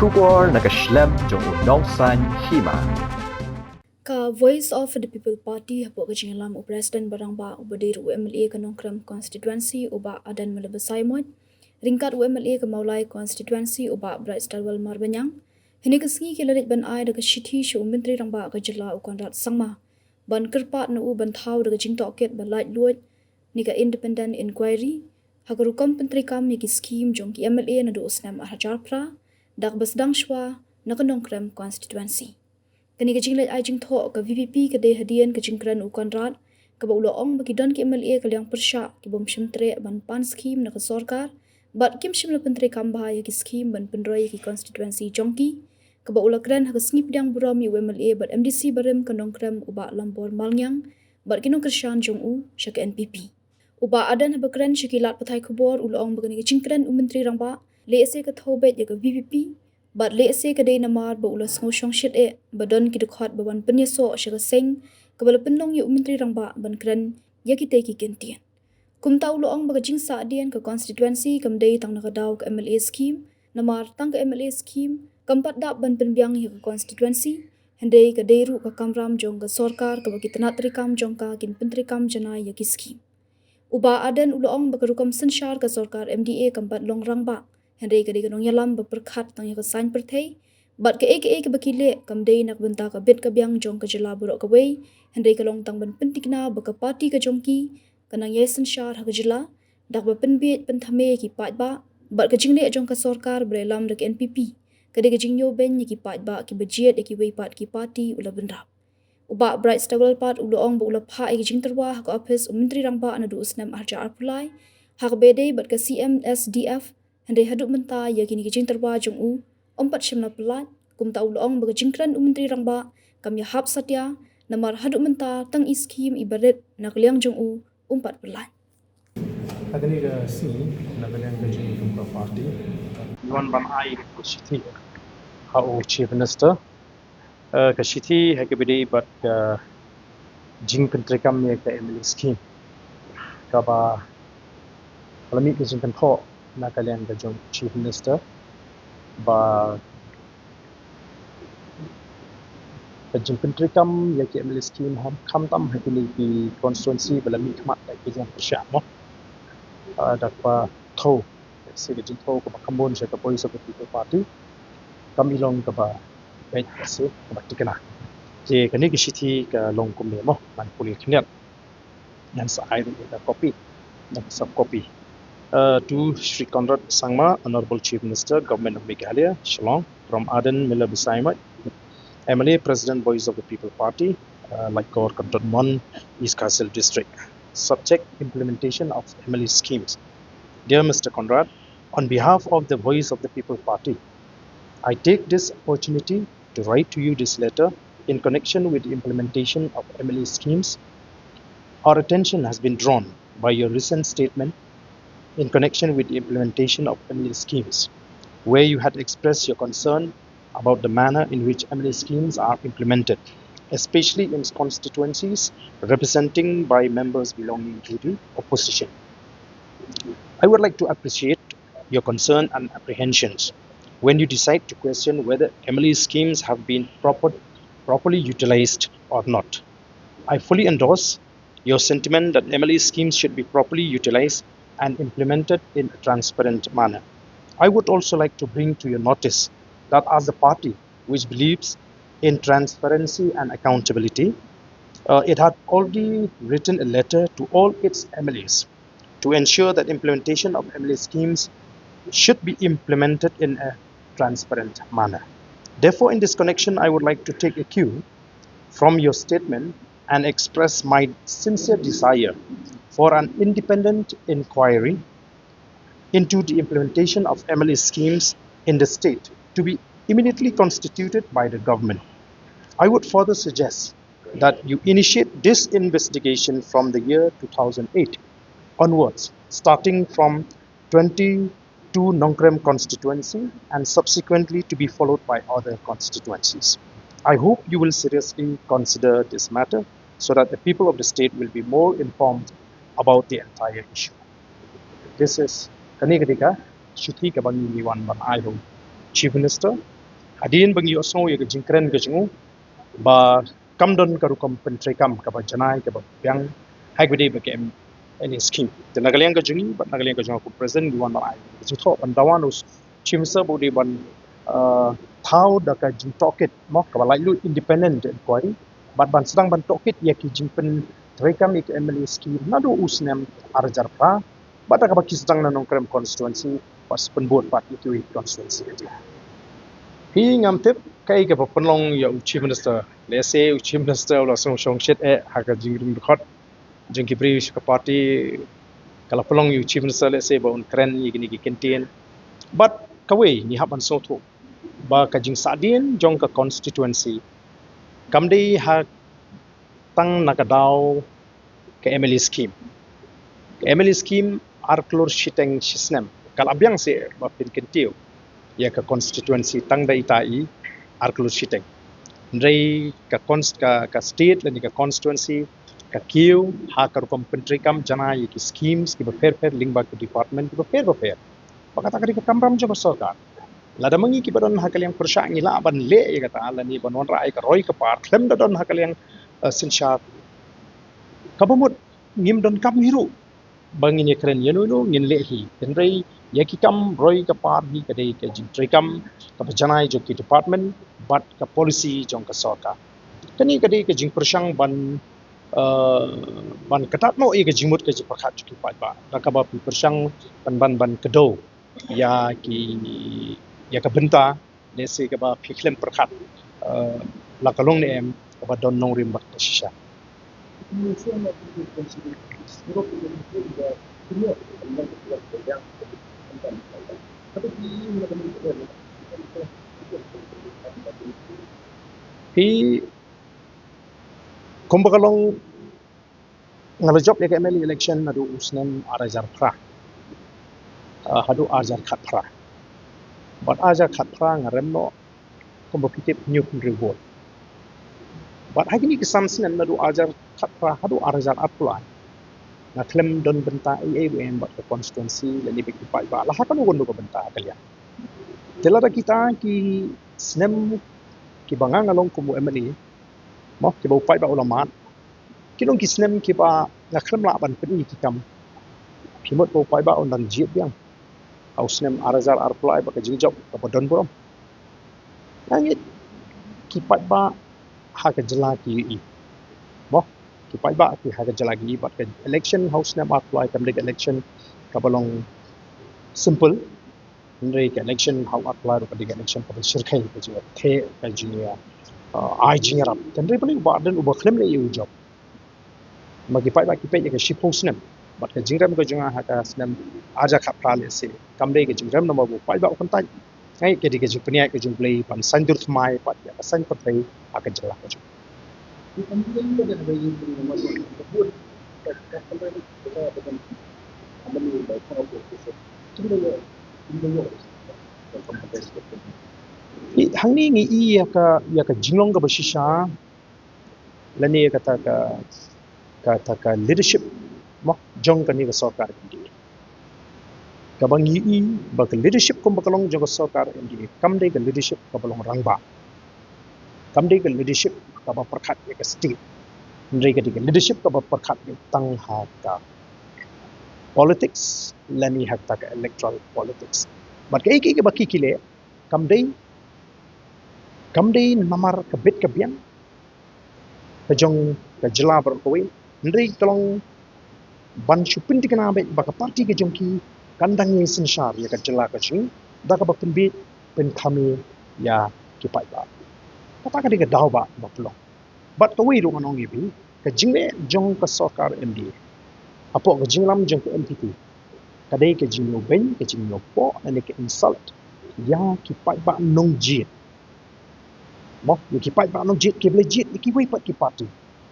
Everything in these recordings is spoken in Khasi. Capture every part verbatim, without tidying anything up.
Khubor na ka shlem jong u Nongsaiñ Hima. Ka Voice of the People Party hapoh ka jingïalam u President ba rangbah uba dei ruh u M L A ka Nongkrem Constituency u Bah Ardent Miller Basaiawmoit, ryngkat u M L A ka Mawlai Constituency u Bah Brightstarwell Marbaniang, hynne ka sngi ki la leit ban ai da ka shithi sha u Myntri Rangbah ka jylla u Conrad Sangma ban kyrpad na u ban thaw da ka jingtohkit ba laitluid ne ka independent inquiry ha ka rukom pyntreikam ïa ki skhim jong ki M L A naduh u snem arhajar phra da kaba sdang shuwa na ka Nongkrem Constituency. Kane ka jingleit ai jingthoh ka V P P ka dei hadien ka jingkren u Conrad kaba u la ong ba ki don ki M L A ka liang pyrshah ki bym shym treh ban pan skhim na ka sorkar bad kim shym la pyntreikam bha ïa ki skhim ban pynroi ïa ki constituency jong ki, kaba u la kren ha ka sngi pdiang burom ïa u M L A bad M D C barim ka Nongkrem u Bah Lambor Malngiang bad ki nongkyrshan jong u sha ka N P P. U Bah Ardent haba kren sha ki lad pathai khubor u la ong ba kane ka jingkren u Myntri Rangbah lehse ka thew beit ïa ka V P P bad lehse ka dei namar ba u la sngew shongshit eh ba don ki dkhot ba wan pynïasoh sha ka seng kaba la pynlong ïa u Myntri Rangbah ban kren ïa kitei ki kyntien. Kumta u la ong ba ka jingsahdien ka constituency kam dei tang na ka daw ka M L A skhim, namar tang ka M L A skhim kam pat dap ban pynbiang ïa ka constituency, hynrei ka dei ruh ka kamram jong ka sorkar kaba ki tnat treikam jong ka kin pyntreikam janai ïa ki skhim. U Bah Ardent u la ong ba ka rukom synshar ka sorkar M D A kam pat long rangbah, hynrei ka dei ka nongïalam ba pyrkhat tang ïa ka saiñ pyrthei bad kaei kaei kaba ki leh kam dei na ka bynta ka bit ka biang jong ka jylla baroh kawei, hynrei ka long tang ban pyntikna ba ka party ka jong ki ka nang ïai synshar ha ka jylla da kaba pynbiej pynthame ïa ki paidbah bad ka jingleh jong ka sorkar ba la ïalam da ka N P P ka dei ka jingñiewbeiñ ïa ki paidbah kiba jied ïa kiwei pat ki party, u la bynrap. U Bah Brightstarwell pat u la ong ba u la phah ïa ka jingtyrwa ha ka ophis u Myntri Rangbah naduh u snem arhajar arphew lai ha kaba ïadei bad ka C M S D F, hynrei haduh mynta ïa kine ki jingtyrwa jong u ym pat shym la pyllait. Kumta u la ong ba ka jingkren u Myntri Rangbah kam ïahap satia, namar haduh mynta tang i skhim iba rit na ka liang jong u ym pat pyllait. Ha kane ka sngi na ka liang ka jong ka party, ngi wan ban ai ka shithi ha u Chief Minister. Eh, ka shithi ha kaba ïadei bad ka jingpyntreikam ïa ka M L A scheme, kaba la mih ka jingkynthoh na ka liang ka jong u Chief Minister ba ka jingpyntreikam ïa ki M L A scheme, khamtam ha kine ki constituency ba la mihkhmat da ki jingpyrshah, mo. Ah, da kaba thew, se ka jingthew kaba kham bun sha ka Voice of the People Party, kam i long kaba beit, se kaba tikna. Te kane ka shithi ka long kumne, mo, ngan pule khyndiat. Ngan sa ai ruh ïa ka copy, ngan sa copy. Uh, to Shri Conrad Sangma, Honorable Chief Minister, Government of Meghalaya, Shillong, from Ardent Miller Basaiawmoit, M L A, President, Voice of the People Party, uh, Laitkor Kynton Mon, East Khasi Hills District. Subject: implementation of M L A schemes. Dear Mister Conrad, on behalf of the Voice of the People Party, I take this opportunity to write to you this letter in connection with the implementation of M L A schemes. Our attention has been drawn by your recent statement in connection with the implementation of M L A schemes, where you had expressed your concern about the manner in which M L A schemes are implemented, especially in constituencies representing by members belonging to the opposition. I would like to appreciate your concern and apprehensions when you decide to question whether M L A schemes have been proper, properly utilized or not. I fully endorse your sentiment that M L A schemes should be properly utilized and implemented in a transparent manner. I would also like to bring to your notice that as a party which believes in transparency and accountability, uh, it had already written a letter to all its M L As to ensure that implementation of M L A schemes should be implemented in a transparent manner. Therefore, in this connection, I would like to take a cue from your statement and express my sincere desire for an independent inquiry into the implementation of M L A schemes in the state to be immediately constituted by the government. I would further suggest that you initiate this investigation from the year two thousand eight onwards, starting from twenty-two Nongkrem constituency and subsequently to be followed by other constituencies. I hope you will seriously consider this matter so that the people of the state will be more informed about the entire issue. This is, kane ka dei ka shithi kaba ngi wan ban ai ha u Chief Minister hadien ba ngi ïohsngew ïa ka jingkren ka jong u ba kam don ka rukom pyntreikam kaba janai kaba biang ha kaba ïadei bad ka M L A scheme. Te na ka liang ka jong ngi bad na ka liang ka jong u President ngi wan ban ai ka jingthoh ban dawa na u Chief Minister ba u dei ban, uh, thaw da ka jingtohkit mo kaba laitluid, independent inquiry, bad ban sdang ban tohkit ïa ki jingpyntreikam ïa ka M L A scheme naduh u snem ar hajar phra bad da kaba ki sdang na Nongkrem constituency bad sa pynbud bad ïa kiwei ki constituency. Phi, ngam tip kaei kaba pynlong ïa u Chief Minister. Lehse u Chief Minister u la sngewshongshit eh ha ka jingring dkhot jong ki briew sha ka party, ka la pynlong ïa u Chief Minister lehse ba un kren ïa kine ki kyntien. Bad kawei ngi hap ban sngewthuh ba ka jingsahdien jong ka constituency kam dei ha tang na ka daw ka M L A scheme. Ka M L A scheme ar klur shiteng shisnem. Ka la biang seh ba pynkyntiew ïa ka constituency tang da ita i ar klur shiteng. Hynrei ka cons-, ka, ka state lane ka constituency ka kiew ha ka rukom pyntreikam janai ïa ki schemes kiba pher pher lyngba ki department kiba pher bapher. Ba kata ka dei ka kamram jong ka sorkar. Lada ma ngi kiba don ha ka liang pyrshah ngi lah ban leh ïa kata lane ban wanrah ïa ka roi ka par khlem da don ha ka liang, eh, synshar, kaba mut ngim don kam hi ruh ba ngin ïakren ïano ïano ngin leh hi. Hynrei ïa ki kam roi ka par hi ka dei ka jingtreikam kaba janai jong ki department bad ka policy jong ka sorkar. Kane ka dei ka jingpyrshang ban, eh, ban kyntait noh ïa ka jingmut ka jingpyrkhat jong ki paidbah da kaba pyrshang ban, ban, ban kdew ïa ki, ïa ka bynta lehse kaba phi khlem pyrkhat, eh, la ka long ne em kaba don nongrim bad ka shisha. Phi, kumba ka long, nga la jop ïa ka M L A election naduh u snem ar hajar phra, ah, haduh ar hajar khatphra. Bad ar hajar khatphra nga rem noh kumba phi tip hynñiewphew hynriew vote. Bad ha kine ki san snem naduh ar hajar khatphra haduh ar hajar arphew lai nga khlem don bynta ei ei ruh em bad ka constituency lane bad ki paidbah la ha kano kano ka bynta ha ka liang. Te lada kita ki snem kiba nga nga long kum u M L A mo kiba u paidbah u la mad, ki long ki snem kiba nga khlem lah ban pyni ki kam. Phi mut ba u paidbah un dang jied biang ha u snem ar hajar arphew lai bad ka jingjop kaba don burom. Nga ngeit ki paidbah ha ka jylla ki ïohi mo, ki paidbah ki ha ka jylla ki ïohi bad ka election ha u snem arphew lai kam dei ka election kaba long simple. Hynrei ka election ha u arphew lai ruh ka dei ka election kaba shyrkhei ka jingïatheh ka jingïa, uh, ai jingïarap. Hynrei balei u Bah Ardent uba khlem leh ïa u jop? Ma ki paidbah ki peit ïa ka shiphew snem bad ka jingrem ka jong nga ha ka snem ar hajar khatphra lehse kam dei ka jingrem namar ba u paidbah u kyntait. Nga ngeit ka dei ka jingpynïaid ka jong U Blei ban saiñdur thymmai bad ïa ka saiñ pyrthei ha ka jylla ka jong. Hangne ngi ïohi ïa ka, ïa ka jinglong kaba shisha lane kata ka, kata ka leadership mo jong kane ka sorkar M D A. Kaba ngi ïohi ba ka leadership kumba ka long jong ka sorkar M D A kam dei ka leadership kaba long rangbah. Kam dei ka leadership kaba pyrkhat ïa ka state. Hynrei ka dei ka leadership kaba pyrkhat ïa tang ha ka politics lane ha kata ka electoral politics. Bad kaei kaei kaba ki ki leh kam dei, kam dei namar ka bit ka biang ka jong ka jylla baroh kawei. Hynrei ka long ban shu pynthikna beit ba ka party ka jong ki kan dang ïeng synshar ïa ka jylla ka jong ngi da kaba pynbiej pynkhame ïa ki paidbah. Kata ka dei ka daw ba, ba pynlong. Bad kawei ruh ngan ong ïa phi, ka jingleh jong ka sorkar M D A hapoh ka jingïalam jong ka N P P ka dei ka jingïoh beiñ, ka jingïoh poh lane ka insult ïa ki paidbah nongjied. Mo, ïa ki paidbah nongjied kiba la jied ïa kiwei pat ki party,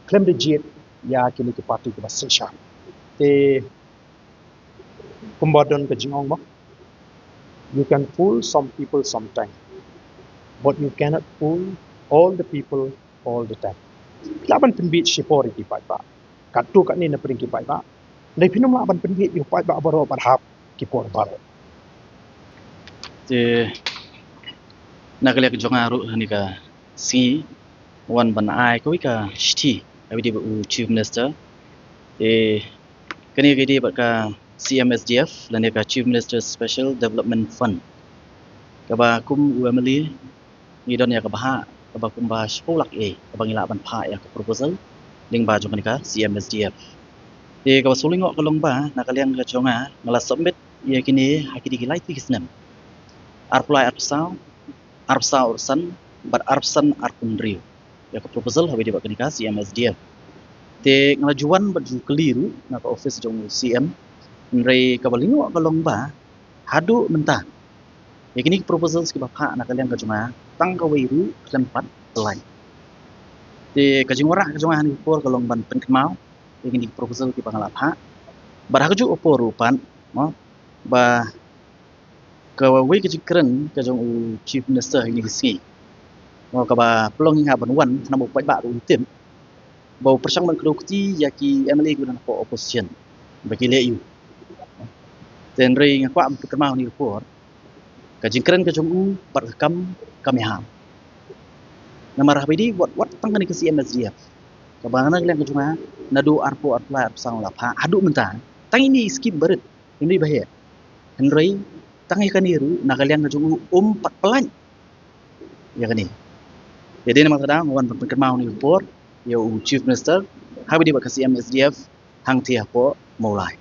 khlem da jied ïa kine ki party kiba synshar. Te kumba don ka jingong mo, you can fool some people sometime, but you cannot fool all the people all the time. Phi lah ban pynbiej shipor ïa ki paidbah katto katne na pdeng ki paidbah, hynrei phin ym lah ban pynbiej ïa u paidbah baroh bad hap ki por baroh. Te Na ka liang ka jong nga ruh ha kane ka sngi wan ban ai kawei ka shithi ha kaba ïadei bad u Chief Minister. Te kane ka ïadei bad ka C M S D F lane ka Chief Minister Special Development Fund, kaba kum u M L A ngi don ïa ka bhah kaba kumba shiphew lak eh kaba ngi lah ban phah ïa ka proposal lyngba jong kane ka C M S D F. Te kaba sngewlyngngoh ka long ba na ka liang ka jong nga nga la submit ïa kine ha kine ki lai tylli ki snem, arphew lai arphew saw, arphew saw arphew san bad arphew san arphew hynriew ïa ka proposal ha kaba ïadei bad kane ka C M S D F. Te nga la ju wan bad ju kylli ruh na ka office jong u C M, hynrei kaba lyngngoh ka long ba haduh mynta ïa kine ki proposals kiba phah na ka liang ka jong nga tang kawei ruh khlem pat pynlait. Te ka jingwanrah ka jong nga ha kane ka por ka long ban pynkynmaw ïa kine ki proposal kiba nga la phah. Bad ha kajuh ka por ruh pat, mo, ba kawei ka jingkren ka jong u Chief Minister ha kine ki sngi, mo, kaba pynlong ïa nga ban wan namar u paidbah ruh u tip ba u pyrshang ban kdew kti ïa ki M L A kiba don hapoh opposition ba ki leh aïu. Te hynrei nga kwah ban pynkynmaw ha kane ka por, ka jingkren ka jong u bad ka kam kam ïahap. Namar haba ïadei wat wat tang kane ka C M S D F kaba na ka liang ka jong nga naduh arphew, arphew lai, arphew saw la phah haduh mynta, tang ine i skim barit, ine i ba heh. Hynrei tang ïa kane ruh na ka liang ka jong u um pat pynlait ïa kane. Ïa dei namar kata nga wan ban pynkynmaw ha kane ka por ïa u Chief Minister ha kaba ïadei bad ka C M S D F hangtei hapoh Mawlai.